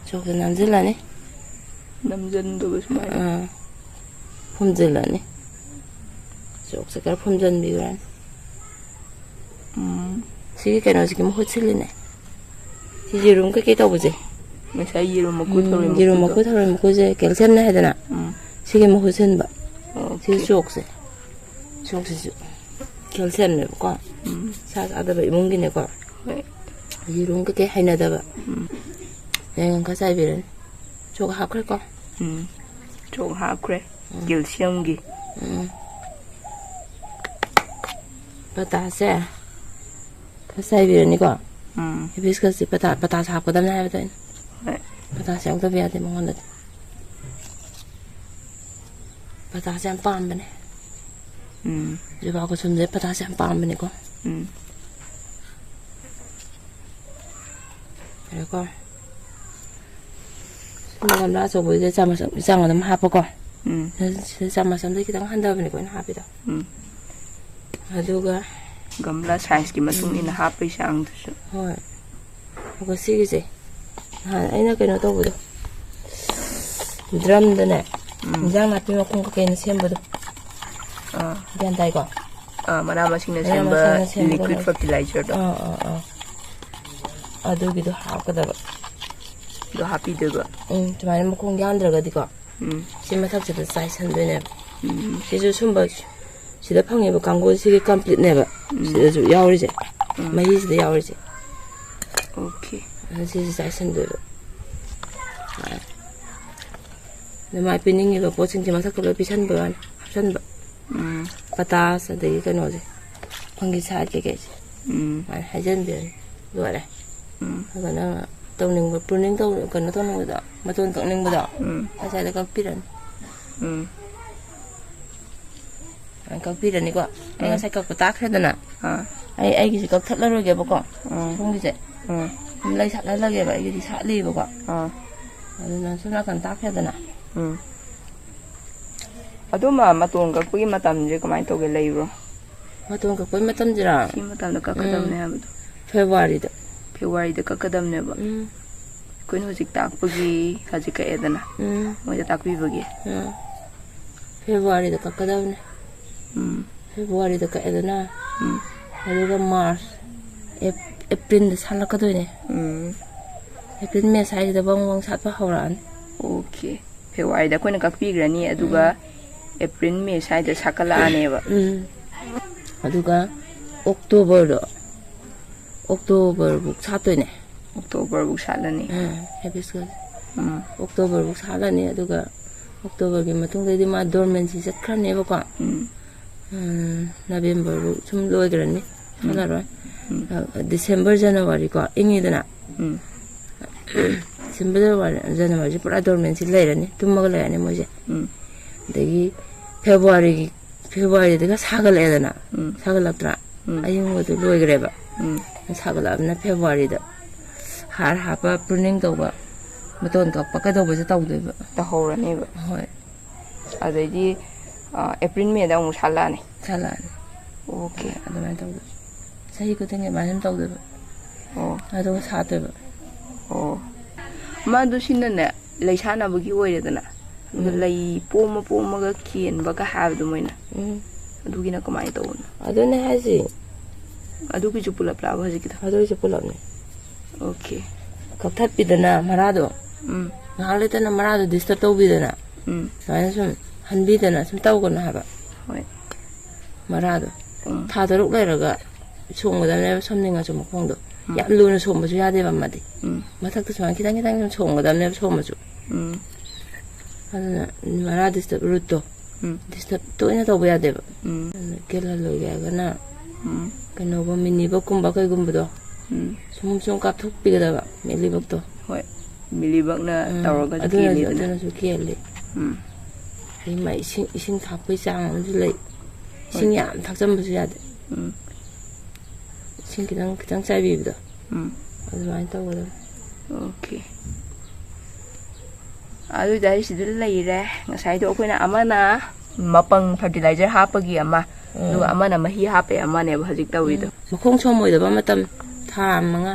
ꯆꯣꯛꯁꯦ ꯅꯝꯁꯤꯜꯂꯅꯤ꯫ ꯅꯝꯁꯤꯟꯗꯣꯏꯕ ꯁꯨꯃꯥꯏꯅ? ꯑꯥ꯫ ꯐꯨꯝꯖꯤꯜꯂꯅꯤ꯫ ꯆꯣꯛꯁꯦ ꯈꯔ ꯐꯨꯝꯖꯤꯟꯕꯤꯈ꯭ꯔꯅꯤ꯫ ꯎꯝ꯫ ꯁꯤꯒꯤ ꯀꯩꯅꯣꯁꯤꯒꯤ ꯃꯍꯨꯠ ꯁꯤꯜꯂꯤꯅꯦ꯫ ꯁꯤ ꯌꯦꯔꯨꯝ ꯀꯩꯀꯩ ꯇꯧꯕꯁꯦ꯫ ꯉꯁꯥꯏ ꯌꯦꯔꯨꯝ ꯃꯀꯨ, ꯎꯝ, ꯊꯔꯣꯏ ꯌꯦꯔꯨꯝ ꯃꯀꯨꯗꯣ꯫ ꯃꯀꯨ, ꯊꯔꯣꯏ ꯃꯀꯨꯁꯦ ꯀꯦꯜꯁꯤꯌꯝꯅꯦ ꯍꯥꯏꯗꯅ꯫ ꯎꯝ꯫ ꯁꯤꯒꯤ ꯃꯍꯨꯠ ꯁꯤꯟꯕ꯫ ꯑꯣꯀꯦ꯫ ꯁꯤ ꯆꯣꯛꯁꯦ꯫ ꯁꯣꯛꯁꯤꯁꯨ ꯀꯦꯜꯁꯤꯌꯝꯅꯦꯕꯀꯣ꯫ ꯎꯝ꯫ ꯁꯥ ꯆꯥꯗꯕ ꯏꯃꯨꯡꯒꯤꯅꯦꯀꯣ꯫ ꯍꯣꯏ꯫ ꯌꯦꯔꯨꯝ ꯀꯩꯀꯩ ꯍꯩꯅꯗꯕ꯫ ꯎꯝ꯫ ꯌꯥꯏꯉꯪ ꯈꯔ ꯆꯥꯏꯕꯤꯔꯅꯤ꯫ ꯆꯣꯛ ꯍꯥꯞꯈ꯭ꯔꯦꯀꯣ꯫ ꯎꯝ꯫ ꯆꯣꯛ ꯍꯥꯞꯈ꯭ꯔꯦ꯫ ꯎꯝ꯫ ꯀꯦꯜꯁꯤꯌꯝꯒꯤ꯫ ꯎꯝ꯫ ꯄꯇꯥꯁꯦ ꯈꯔ ꯆꯥꯏꯕꯤꯔꯅꯤꯀꯣ꯫ ꯎꯝ꯫ ꯍꯤꯕꯤꯁꯀꯁꯁꯤ ꯄꯇꯥ, ꯄꯇꯥꯁ ꯍꯥꯞꯀꯗꯕꯅꯦ ꯍꯥꯏꯕꯗꯣ ꯑꯩꯅ꯫ ꯍꯣꯏ꯫ ꯄꯇꯥꯁ ꯌꯥꯎꯗꯕ ꯌꯥꯗꯦ ꯃꯉꯣꯟꯗꯗꯤ꯫ ꯄꯇꯥꯁ ꯌꯥꯝ ꯄꯥꯝꯕꯅꯦ꯫ ꯎꯝ꯫ ꯖꯨꯕꯥ ꯀꯨꯁꯨꯝꯁꯦ ꯄꯇꯥꯁ ꯌꯥꯝ ꯄꯥꯝꯕꯅꯦꯀꯣ꯫ ꯎꯝ꯫ ꯌꯥꯔꯦꯀꯣ꯫ ꯁꯨꯝꯕ ꯒꯝꯂꯥ ꯑꯆꯧꯕꯗꯨꯗ ꯆꯥꯃꯁ ꯑꯃ, ꯏꯆꯥꯡ ꯑꯗꯨꯝ ꯍꯥꯞꯄꯀꯣ꯫ ꯎꯝ꯫ ꯁꯤꯗ ꯆꯥꯃꯁ ꯑꯃꯗꯒꯤ ꯈꯤꯇꯪ ꯍꯟꯊꯕꯅꯤꯀꯣ ꯑꯩꯅ ꯍꯥꯞꯄꯤꯗꯣ꯫ ꯎꯝ꯫ ꯑꯗꯨꯒ ꯒꯝꯂꯥ ꯁꯥꯏꯖꯀꯤ ꯃꯇꯨꯡ ꯏꯟꯅ ꯎꯝ꯫ ꯍꯥꯞꯄꯒꯤ ꯆꯥꯡꯗꯨꯁꯨ꯫ ꯍꯣꯏ꯫ ꯑꯗꯨꯒ ꯁꯤꯒꯤꯁꯦ ꯅꯍꯥꯟ ꯑꯩꯅ ꯀꯩꯅꯣ ꯇꯧꯕꯗꯣ, ꯗ꯭ꯔꯝꯗꯅꯦ ꯎꯝ꯫ ꯏꯟꯖꯥꯡ ꯅꯥꯄꯤ ꯃꯈꯨꯝ ꯀꯩꯀꯩꯅ ꯁꯦꯝꯕꯗꯣ꯫ ꯑꯥ꯫ ꯒ꯭ꯌꯥꯟ ꯇꯥꯏꯀꯣ? ꯑꯥ, ꯃꯅꯥ ꯃꯁꯤꯡꯅ ꯃꯅꯥ ꯁꯦꯝꯕ ꯃꯁꯤꯡꯅ ꯁꯦꯝꯕꯗꯣ liquid ꯂꯩ꯫ Fertilizer ꯗꯣ꯫ ꯑꯥ, ꯑꯥ, ꯑꯥ꯫ ꯑꯗꯨꯒꯤꯗꯣ ꯍꯥꯞꯀꯗꯕ꯫ ꯑꯗꯣ ꯍꯥꯞꯄꯤꯗꯣꯏꯕ꯫ ꯎꯝ, ꯁꯨꯃꯥꯏꯅ ꯃꯈꯣꯡ ꯌꯥꯟꯗ꯭ꯔꯒꯗꯤꯀꯣ, ꯎꯝ꯫ ꯁꯤ ꯃꯊꯛꯁꯤꯗ ꯆꯥꯏꯁꯟꯗꯣꯏꯅꯦꯕ꯫ ꯎꯝ꯫ ꯁꯤꯁꯨ ꯁꯨꯝꯕ ꯁꯤꯗ ꯐꯪꯉꯤꯕ ꯀꯥꯡꯒꯨꯁꯤꯒꯤ completeꯅꯦꯕ꯫ ꯎꯝ꯫ ꯁꯤꯗꯁꯨ ꯌꯥꯎꯔꯤꯁꯦ꯫ ꯎꯝ꯫ ꯃꯍꯤꯁꯤꯗ ꯌꯥꯎꯔꯤꯁꯦ꯫ Okay꯫ ꯑꯗꯨ ꯁꯤꯁꯦ ꯆꯥꯏꯁꯟꯗꯣꯏꯕ꯫ ꯑꯗꯨꯃꯥꯏꯅ ꯄꯤꯅꯤꯡꯉꯤꯕ ꯄꯣꯠꯁꯤꯡꯁꯦ ꯃꯊꯛꯇ ꯂꯣꯏ ꯄꯤꯁꯟꯕ ꯋꯥꯅꯤ, ꯍꯥꯞꯆꯟꯕ꯫ ꯎꯝ꯫ ꯄꯇꯥꯁ ꯑꯗꯒꯤ ꯀꯩꯅꯣꯁꯦ, fungi side ꯀꯩꯀꯩꯁꯦ꯫ ꯎꯝ꯫ ꯑꯗꯨꯃꯥꯏꯅ ꯍꯩꯖꯟꯕꯤꯔꯅꯤ꯫ ꯂꯣꯏꯔꯦ꯫ ꯎꯝ꯫ ꯑꯗꯨꯒ ꯅꯪꯅ ꯇꯧꯅꯤꯡꯕ, pruning ꯇꯧ-, ꯀꯩꯅꯣ ꯇꯧꯅꯤꯡꯕꯗꯣ, ꯃꯇꯣꯟ ꯀꯛꯅꯤꯡꯕꯗꯣ, ꯎꯝ꯫ ꯉꯁꯥꯏꯗ ꯀꯛꯄꯤꯔꯅꯤ꯫ ꯎꯝ꯫ ꯑꯗꯨꯃꯥꯏꯅ ꯀꯛꯄꯤꯔꯅꯤꯀꯣ꯫ ꯑꯩ ꯎꯝ꯫ ꯉꯁꯥꯏ ꯀꯛꯄ ꯇꯥꯛꯈ꯭ꯔꯦꯗꯅ꯫ ꯑꯥ꯫ ꯑꯩ ꯑꯩꯒꯤꯁꯦ ꯀꯛꯊꯠꯂꯔꯣꯏꯒꯦꯕꯀꯣ꯫ ꯎꯝ꯫ ꯁꯣꯝꯒꯤꯁꯦ꯫ ꯎꯝ꯫ ꯁꯨꯝ ꯂꯩ ꯁꯥꯠꯍꯜꯂꯒꯦꯕ, ꯑꯩꯒꯤꯗꯤ ꯁꯥꯠꯂꯤꯕꯀꯣ꯫ ꯑꯥ꯫ ꯑꯗꯨꯅ ꯁꯣꯝ ꯅꯥꯀꯟ ꯇꯥꯛꯈ꯭ꯔꯦꯗꯅ꯫ ꯎꯝ꯫ ꯑꯗꯨꯝꯕ ꯃꯇꯣꯟ ꯀꯛꯄꯒꯤ ꯃꯇꯝꯁꯦ ꯀꯃꯥꯏꯅ ꯇꯧꯒꯦ, ꯂꯩꯕ꯭ꯔꯣ? ꯃꯇꯣꯟ ꯀꯛꯄꯒꯤ ꯃꯇꯝꯁꯤꯔꯣ? ꯁꯤ ꯃꯇꯝꯗ ꯀꯛꯀꯗꯕꯅꯦ ꯎꯝ꯫ ꯍꯥꯏꯕꯗꯣ꯫ Februaryꯗ꯫ Februaryꯗ ꯀꯛꯀꯗꯕꯅꯦꯕ꯫ ꯎꯝ꯫ ꯑꯩꯈꯣꯏꯅ ꯍꯧꯖꯤꯛ ꯇꯥꯛꯄꯒꯤ ꯍꯧꯖꯤꯛ ꯀꯛꯑꯦꯗꯅ꯫ ꯎꯝ꯫ ꯃꯣꯏꯗ ꯇꯥꯛꯄꯤꯕꯒꯤ꯫ ꯎꯝ꯫ Februaryꯗ ꯀꯛꯀꯗꯕꯅꯦ꯫ ꯎꯝ꯫ Februaryꯗ ꯀꯛꯑꯦꯗꯅ꯫ ꯎꯝ꯫ ꯑꯗꯨꯒ March, Ap-, Aprilꯗ ꯁꯥꯠꯂꯛꯀꯗꯣꯏꯅꯦ꯫ ꯎꯝ꯫ April, May ꯁ꯭ꯋꯥꯏꯁꯤꯗ ꯕꯪ ꯕꯪ ꯁꯥꯠꯄ ꯍꯧꯔꯛꯑꯅꯤ꯫ Okay꯫ Februaryꯗ ꯑꯩꯈꯣꯏꯅ ꯀꯛꯄꯤꯈ꯭ꯔꯅꯤ, ꯑꯗꯨꯒ ꯎꯝ꯫ ꯑꯦꯄ꯭ꯔꯤꯜ ꯃꯦ ꯁ꯭ꯋꯥꯏꯗ ꯁꯥꯠꯀꯠꯂꯛꯑꯅꯦꯕ꯫ ꯎꯝ꯫ ꯑꯗꯨꯒ ꯑꯣꯛꯇꯣꯕꯔꯗꯣ, ꯑꯣꯛꯇꯣꯕꯔꯕꯨꯛ ꯁꯥꯠꯇꯣꯏꯅꯦ꯫ ꯑꯣꯛꯇꯣꯕꯔꯕꯨꯛ ꯁꯥꯠꯂꯅꯤ꯫ ꯎꯝ, ꯍꯥꯏꯕꯤꯁꯀꯁ꯫ ꯎꯝ꯫ ꯑꯣꯛꯇꯣꯕꯔꯕꯨꯛ ꯁꯥꯠꯂꯅꯤ, ꯑꯗꯨꯒ ꯑꯣꯛꯇꯣꯕꯔꯒꯤ ꯃꯇꯨꯡꯗꯩꯗꯤ ꯃꯥ ꯗꯣꯔꯃꯦꯟꯁꯤ ꯆꯠꯈ꯭ꯔꯅꯦꯕꯀꯣ꯫ ꯎꯝ꯫ ꯎꯝ, ꯅꯕꯦꯝꯕꯔꯕꯨꯛ ꯁꯨꯝ ꯂꯣꯏꯈ꯭ꯔꯅꯤ, ꯎꯝ꯫ ꯁꯥꯠꯂꯔꯣꯏ꯫ ꯎꯝ꯫ ꯑ, ꯗꯤꯁꯦꯝꯕꯔ, ꯖꯅꯋꯥꯔꯤꯀꯣ, ꯏꯪꯉꯤꯗꯅ꯫ ꯎꯝ꯫ ꯗꯤꯁꯦꯝꯕꯔ, ꯖꯅꯋꯥꯔꯤ, ꯖꯅꯋꯥꯔꯤꯁꯦ ꯄꯨꯔꯥ ꯗꯣꯔꯃꯦꯟꯁꯤ ꯂꯩꯔꯅꯤ, ꯇꯨꯝꯃꯒ ꯂꯩꯔꯅꯤ ꯃꯣꯏꯁꯦ꯫ ꯎꯝ꯫ ꯑꯗꯒꯤ ꯐꯦꯕ꯭ꯔꯨꯋꯥꯔꯤꯒꯤ, ꯐꯦꯕ꯭ꯔꯨꯋꯥꯔꯤꯗꯒ ꯁꯥꯒꯠꯂꯛꯑꯦꯗꯅ, ꯎꯝ꯫ ꯁꯥꯒꯠꯂꯛꯇ꯭ꯔꯥ? ꯎꯝ꯫ ꯑꯌꯤꯡꯕꯗꯨ ꯂꯣꯏꯈ꯭ꯔꯦꯕ꯫ ꯎꯝ꯫ ꯁꯥꯒꯠꯂꯛꯑꯕꯅꯤꯅ ꯐꯦꯕ꯭ꯔꯨꯋꯥꯔꯤꯗ ꯍꯥꯔ ꯍꯥꯞꯄ, ꯄ꯭ꯔꯨꯅꯤꯡ ꯇꯧꯕ, ꯃꯇꯣꯟ ꯀꯛꯄ ꯀꯩꯗꯧꯕꯁꯦ ꯇꯧꯗꯣꯏꯕ꯫ ꯇꯧꯍꯧꯔꯅꯦꯕ꯫ ꯍꯣꯏ꯫ ꯑꯗꯩꯗꯤ, ꯑ, ꯑꯦꯄ꯭ꯔꯤꯜ ꯃꯦꯗ ꯑꯃꯨꯛ ꯁꯥꯠꯂꯛꯑꯅꯤ꯫ ꯁꯥꯠꯂꯛꯑꯅꯤ꯫ ꯑꯣꯀꯦ꯫ ꯑꯗꯨꯃꯥꯏꯅ ꯇꯧꯗꯣꯏꯕ꯫ ꯆꯍꯤ ꯈꯨꯗꯤꯡꯒꯤ ꯑꯗꯨꯃꯥꯏꯅ ꯑꯗꯨꯝ ꯇꯧꯗꯣꯏꯕ꯫ ꯑꯣ꯫ ꯑꯗꯨꯒ ꯁꯥꯠꯇꯣꯏꯕ꯫ ꯑꯣ꯫ ꯃꯥꯗꯨ ꯁꯤꯅꯅꯦ, ꯂꯩ ꯁꯥꯠꯅꯕꯒꯤ ꯑꯣꯏꯔꯦꯗꯅ꯫ ꯑꯗꯨꯒ ꯎꯝ꯫ ꯂꯩ ꯄꯣꯝꯃ ꯄꯣꯝꯃꯒ ꯀꯦꯟꯕꯒ ꯍꯥꯏꯕꯗꯣ ꯃꯣꯏꯅ꯫ ꯎꯝ꯫ ꯑꯗꯨꯒꯤꯅ ꯀꯃꯥꯏꯅ ꯇꯧꯕꯅꯣ? ꯑꯗꯨꯅꯦ ꯍꯥꯏꯁꯦ꯫ ꯑꯗꯨꯒꯤꯁꯨ ꯄꯨꯂꯞ ꯂꯥꯛꯑꯕ ꯍꯧꯖꯤꯛꯀꯤꯗꯣ? ꯑꯗꯨꯒꯤꯁꯨ ꯄꯨꯂꯞꯅꯦ꯫ ꯑꯣꯀꯦ꯫ ꯀꯛꯊꯠꯄꯤꯗꯅ ꯃꯔꯥꯗꯣ꯫ ꯎꯝ꯫ ꯉꯥꯏꯍꯥꯛ ꯂꯩꯇꯅ ꯃꯔꯥꯗꯣ ꯗꯤꯁꯇꯔꯕ ꯇꯧꯕꯤꯗꯅ꯫ ꯎꯝ꯫ ꯁꯨꯃꯥꯏꯅ ꯁꯨꯝ ꯍꯟꯕꯤꯗꯅ ꯁꯨꯝ ꯇꯧꯒꯅꯨ ꯍꯥꯏꯕ꯫ ꯍꯣꯏ꯫ ꯃꯔꯥꯗꯣ꯫ ꯎꯝ꯫ ꯊꯥ ꯇꯔꯨꯛ ꯂꯩꯔꯒ ꯁꯣꯝꯒꯗꯕꯅꯦꯕ, ꯁꯣꯝꯅꯤꯡꯉꯁꯨ ꯃꯈꯣꯡꯗꯣ꯫ ꯎꯝ꯫ ꯌꯥꯝ ꯂꯨꯅ ꯁꯣꯝꯕꯁꯨ ꯌꯥꯗꯦꯕ ꯃꯥꯗꯤ꯫ ꯎꯝ꯫ ꯃꯊꯛꯇ ꯁꯨꯃꯥꯏꯅ ꯈꯤꯇꯪ ꯈꯤꯇꯪ ꯁꯨꯝ ꯁꯣꯝꯒꯗꯕꯅꯦꯕ, ꯁꯣꯝꯕꯁꯨ꯫ ꯎꯝ꯫ ꯑꯗꯨꯅ ꯃꯔꯥ ꯗꯤꯁꯇꯔꯕ ꯔꯨꯠꯇꯣ꯫ ꯎꯝ꯫ ꯗꯤꯁꯇꯔꯕ ꯇꯣꯏꯅ ꯇꯧꯕ ꯌꯥꯗꯦꯕ꯫ ꯎꯝ꯫ ꯑꯗꯨꯅ ꯀꯦꯜꯍꯜꯂꯣꯏꯒꯦ ꯍꯥꯏꯔꯒꯅ ꯎꯝ꯫ ꯀꯩꯅꯣꯒꯨꯝꯕ, ꯃꯤꯅꯤꯕꯛꯀꯨꯝꯕ ꯀꯩꯒꯨꯝꯕꯗꯣ ꯎꯝ꯫ ꯁꯨꯝ ꯁꯨꯝ ꯀꯥꯞꯊꯣꯛꯄꯤꯒꯗꯕ, ꯃꯤꯂꯤꯕꯛꯇꯣ꯫ ꯍꯣꯏ꯫ ꯃꯤꯂꯤꯕꯛꯅ ꯎꯝ꯫ ꯇꯧꯔꯒꯁꯨ ꯑꯗꯨꯅꯁꯨ, ꯀꯦꯜꯂꯤꯗꯅ꯫ ꯑꯗꯨꯅꯁꯨ ꯀꯦꯜꯂꯤ꯫ ꯎꯝ꯫ ꯑꯗꯩ ꯃꯥ ꯏꯁꯤꯡ, ꯏꯁꯤꯡ ꯊꯥꯛꯄꯒꯤ ꯆꯥꯡ ꯑꯃꯁꯨ ꯂꯩ꯫ ꯏꯁꯤꯡ ꯍꯣꯏ꯫ ꯌꯥꯝ ꯊꯛꯆꯟꯕꯁꯨ ꯌꯥꯗꯦ꯫ ꯎꯝ꯫ ꯏꯁꯤꯡ ꯈꯤꯇꯪ, ꯈꯤꯇꯪ ꯆꯥꯏꯕꯤꯕꯗꯣ꯫ ꯎꯝ꯫ ꯑꯗꯨꯃꯥꯏꯅ ꯇꯧꯒꯗꯕꯅꯤ꯫ ꯑꯣꯀꯦ꯫ ꯑꯗꯨ ꯑꯣꯏꯇꯥꯔꯗꯤ ꯁꯤꯗ ꯂꯩꯔꯦ꯫ ꯉꯁꯥꯏꯗꯣ ꯑꯩꯈꯣꯏꯅ ꯑꯃꯅ ꯃꯄꯪ ꯐꯔꯇꯤꯂꯥꯏꯖꯔ ꯍꯥꯞꯄꯒꯤ ꯑꯃ, ꯎꯝ꯫ ꯑꯗꯨꯒ ꯑꯃꯅ ꯃꯍꯤ ꯍꯥꯞꯄꯩ ꯑꯃꯅꯦꯕ ꯍꯧꯖꯤꯛ ꯇꯧꯔꯤꯗꯣ꯫ ꯎꯝ꯫ ꯃꯈꯣꯡ ꯁꯣꯝꯃꯣꯏꯗꯕ ꯃꯇꯝ, ꯊꯥ ꯃꯉꯥ,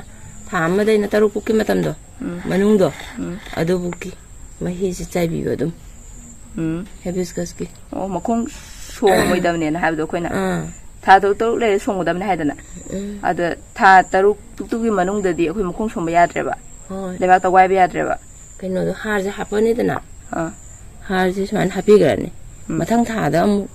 ꯊꯥ ꯑꯃꯗꯩꯅ ꯇꯔꯨꯛ ꯐꯥꯎꯀꯤ ꯃꯇꯝꯗꯣ, ꯎꯝ꯫ ꯃꯅꯨꯡꯗꯣ, ꯎꯝ꯫ ꯑꯗꯨꯕꯨꯛꯀꯤ ꯃꯍꯤꯁꯤ ꯆꯥꯏꯕꯤꯕ ꯑꯗꯨꯝ꯫ ꯎꯝ꯫ ꯍꯦꯕꯤꯁꯀꯁꯀꯤ꯫ ꯑꯣ, ꯃꯈꯣꯡ ꯁꯣꯝꯃꯣꯏꯗꯕꯅꯦꯅ ꯍꯥꯏꯕꯗꯣ ꯑꯩꯈꯣꯏꯅ꯫ ꯑꯥ꯫ ꯊꯥ ꯇꯔꯨꯛ, ꯇꯔꯨꯛ ꯂꯩꯔ ꯁꯣꯝꯒꯗꯕꯅꯦ ꯍꯥꯏꯗꯅ꯫ ꯎꯝ꯫ ꯑꯗ ꯊꯥ ꯇꯔꯨꯛꯇꯨꯒꯤ ꯃꯅꯨꯡꯗꯗꯤ ꯑꯩꯈꯣꯏ ꯃꯈꯣꯡ ꯁꯣꯝꯕ ꯌꯥꯗ꯭ꯔꯦꯕ꯫ ꯍꯣꯏ꯫ ꯂꯩꯕꯥꯛꯇ ꯋꯥꯏꯕ ꯌꯥꯗ꯭ꯔꯦꯕ꯫ ꯀꯩꯅꯣꯗꯣ, ꯍꯥꯔꯁꯦ ꯍꯥꯞꯄꯅꯤꯗꯅ꯫ ꯑꯥ꯫ ꯍꯥꯔꯁꯦ ꯁꯨꯃꯥꯏꯅ ꯍꯥꯞꯄꯤꯈ꯭ꯔꯅꯤ꯫ ꯎꯝ꯫ ꯃꯊꯪ ꯊꯥꯗ ꯑꯃꯨꯛ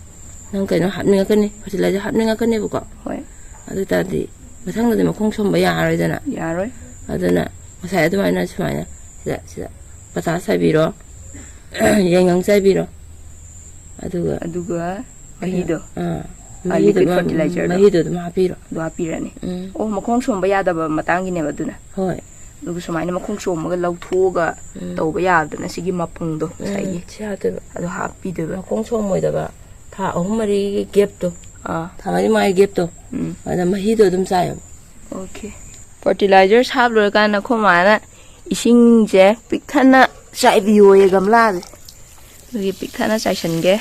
ꯅꯪ ꯀꯩꯅꯣ ꯍꯥꯞꯅꯤꯡꯉꯛꯀꯅꯤ, ꯐꯔꯇꯤꯂꯥꯏꯖꯔ ꯍꯥꯞꯅꯤꯡꯉꯛꯀꯅꯦꯕꯀꯣ꯫ ꯍꯣꯏ꯫ ꯑꯗꯨ ꯑꯣꯏ ꯇꯥꯔꯗꯤ ꯃꯊꯪꯗꯗꯤ ꯃꯈꯣꯡ ꯁꯣꯝꯕ ꯌꯥꯔꯔꯣꯏꯗꯅ꯫ ꯌꯥꯔꯣꯏ꯫ ꯑꯗꯨꯅ ꯉꯁꯥꯏ ꯑꯗꯨꯃꯥꯏꯅ ꯁꯨꯃꯥꯏꯅ ꯁꯤꯗ, ꯁꯤꯗ ꯄꯇꯥꯁ ꯆꯥꯏꯕꯤꯔꯣ, ꯌꯥꯏꯉꯪ ꯆꯥꯏꯕꯤꯔꯣ, ꯑꯗꯨꯒ ꯑꯗꯨꯒ ꯃꯍꯤꯗꯣ? ꯑꯥ, ꯑꯥ, ꯃꯍꯤꯗꯣ liquid ꯑꯗꯨꯝ, fertilizer ꯗꯣ? ꯃꯍꯤꯗꯣ ꯑꯗꯨꯝ ꯍꯥꯞꯄꯤꯔꯣ꯫ ꯑꯗꯨ ꯍꯥꯞꯄꯤꯔꯅꯤ꯫ ꯎꯝ꯫ ꯑꯣ, ꯃꯈꯣꯡ ꯁꯣꯝꯕ ꯌꯥꯗꯕ ꯃꯇꯥꯡꯒꯤꯅꯦꯕ ꯑꯗꯨꯅ? ꯍꯣꯏ꯫ ꯑꯗꯨꯒ ꯁꯨꯃꯥꯏꯅ ꯃꯈꯣꯡ ꯁꯣꯝꯃꯒ ꯂꯧꯊꯣꯛꯑꯒ ꯎꯝ꯫ ꯇꯧꯕ ꯌꯥꯗꯅ ꯁꯤꯒꯤ ꯃꯄꯨꯡꯗꯣ ꯎꯝ, ꯉꯁꯥꯏꯒꯤ꯫ ꯁꯤ ꯍꯥꯞꯇꯣꯏꯕ꯫ ꯑꯗꯨ ꯍꯥꯞꯄꯤꯗꯣꯏꯕ꯫ ꯃꯈꯣꯡ ꯁꯣꯝꯃꯣꯏꯗꯕ ꯊꯥ ꯑꯍꯨꯝ ꯃꯔꯤꯒꯤ gap ꯇꯣ꯫ ꯑꯥ꯫ ꯊꯥ ꯃꯔꯤ ꯃꯉꯥꯒꯤ gap ꯇꯣ꯫ ꯎꯝ꯫ ꯑꯗ ꯃꯍꯤꯗꯣ ꯑꯗꯨꯝ ꯆꯥꯏꯌꯣ꯫ Okay꯫ Fertilizer ꯍꯥꯞ ꯂꯣꯏꯔꯀꯥꯟꯗ ꯑꯩꯈꯣꯏ ꯃꯥꯅ ꯏꯁꯤꯡꯁꯦ ꯄꯤꯛ ꯊꯟꯅ ꯆꯥꯏꯕꯤꯌꯣꯌꯦ ꯒꯝꯂꯥꯁꯦ꯫ ꯑꯗꯨꯒꯤ ꯄꯤꯛ ꯊꯟꯅ ꯆꯥꯏꯁꯟꯒꯦ꯫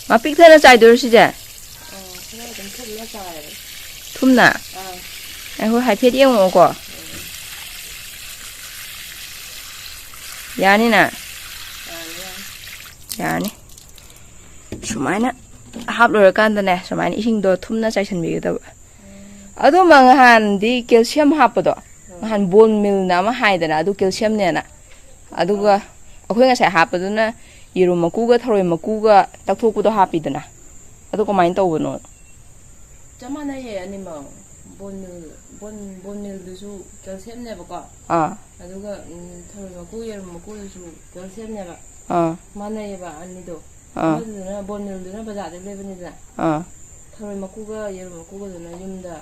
ꯃꯥ ꯄꯤꯛ ꯊꯟꯅ ꯆꯥꯏꯗꯣꯏꯔꯣ ꯁꯤꯁꯦ? ꯑꯥ, ꯈꯔ ꯑꯗꯨꯝ ꯊꯨꯝꯅ ꯆꯥꯏꯔꯦ꯫ ꯊꯨꯝꯅ? ꯑꯥ꯫ ꯑꯩꯈꯣꯏ ꯍꯥꯏꯐꯦꯠ ꯌꯦꯡꯉꯛꯑꯣꯀꯣ꯫ ꯌꯥꯅꯤꯅ? ꯌꯥꯅꯤ, ꯌꯥꯅꯤ꯫ ꯌꯥꯅꯤ꯫ ꯁꯨꯃꯥꯏꯅ ꯍꯥꯞ ꯂꯣꯏꯔꯀꯥꯟꯗꯅꯦ, ꯁꯨꯃꯥꯏꯅ ꯏꯁꯤꯡꯗꯣ ꯊꯨꯝꯅ ꯆꯥꯏꯁꯤꯟꯕꯤꯒꯗꯕ꯫ ꯑꯗꯨꯝꯕ ꯉꯍꯥꯟꯗꯤ calcium ꯍꯥꯞꯄꯗꯣ, ꯉꯍꯥꯟ bone meal ꯅ ꯑꯃ ꯍꯥꯏꯗꯅ, ꯑꯗꯨ calcium ꯅꯦꯅ꯫ ꯑꯗꯨꯒ ꯑꯩꯈꯣꯏ ꯉꯁꯥꯏ ꯍꯥꯞꯄꯗꯨꯅ ꯌꯦꯔꯨꯝ ꯃꯀꯨꯒ ꯊꯔꯣꯏ ꯃꯀꯨꯒ ꯇꯛꯊꯣꯛꯄꯗꯣ ꯍꯥꯞꯄꯤꯗꯅ꯫ ꯑꯗꯨ ꯀꯃꯥꯏꯅ ꯇꯧꯕꯅꯣ? ꯆꯞ ꯃꯥꯟꯅꯩꯌꯦ ꯑꯅꯤꯃꯛ꯫ Bone meal, bone, bone meal ꯗꯨꯁꯨ calcium ꯅꯦꯕꯀꯣ꯫ ꯑꯥ꯫ ꯑꯗꯨꯒ, ꯎꯝ, ꯊꯔꯣꯏ ꯃꯀꯨ, ꯌꯦꯔꯨꯝ ꯃꯀꯨꯗꯨꯁꯨ calcium ꯅꯦꯕ꯫ ꯑꯥ꯫ ꯃꯥꯟꯅꯩꯌꯦꯕ ꯑꯅꯤꯗꯣ꯫ ꯑꯥ꯫ ꯑꯃꯗꯨꯅ, bone meal ꯗꯨꯅ ꯕꯖꯥꯔꯗꯩ ꯂꯩꯕꯅꯤꯗꯅ꯫ ꯑꯥ꯫ ꯊꯔꯣꯏ ꯃꯀꯨꯒ ꯌꯦꯔꯨꯝ ꯃꯀꯨꯒꯗꯨꯅ ꯌꯨꯝꯗ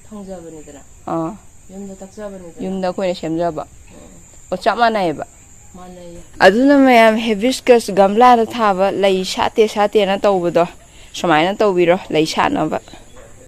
ꯐꯪꯖꯕꯅꯤꯗꯅ꯫ ꯑꯥ꯫ ꯌꯨꯝꯗ ꯇꯛꯆꯕꯅꯤꯗꯅ꯫ ꯌꯨꯝꯗ ꯑꯩꯈꯣꯏꯅ ꯁꯦꯝꯖꯕ꯫ ꯎꯝ꯫ ꯑꯣ, ꯆꯞ ꯃꯥꯟꯅꯩꯌꯦꯕ꯫ ꯃꯥꯟꯅꯩꯌꯦ꯫ ꯑꯗꯨꯅ ꯃꯌꯥꯝ hibiscus ꯒꯝꯂꯥꯗ ꯊꯥꯕ ꯂꯩ ꯁꯥꯠꯇꯦ ꯁꯥꯠꯇꯦꯅ ꯇꯧꯕꯗꯣ, ꯁꯨꯃꯥꯏꯅ ꯇꯧꯕꯤꯔꯣ, ꯂꯩ ꯁꯥꯠꯅꯕ꯫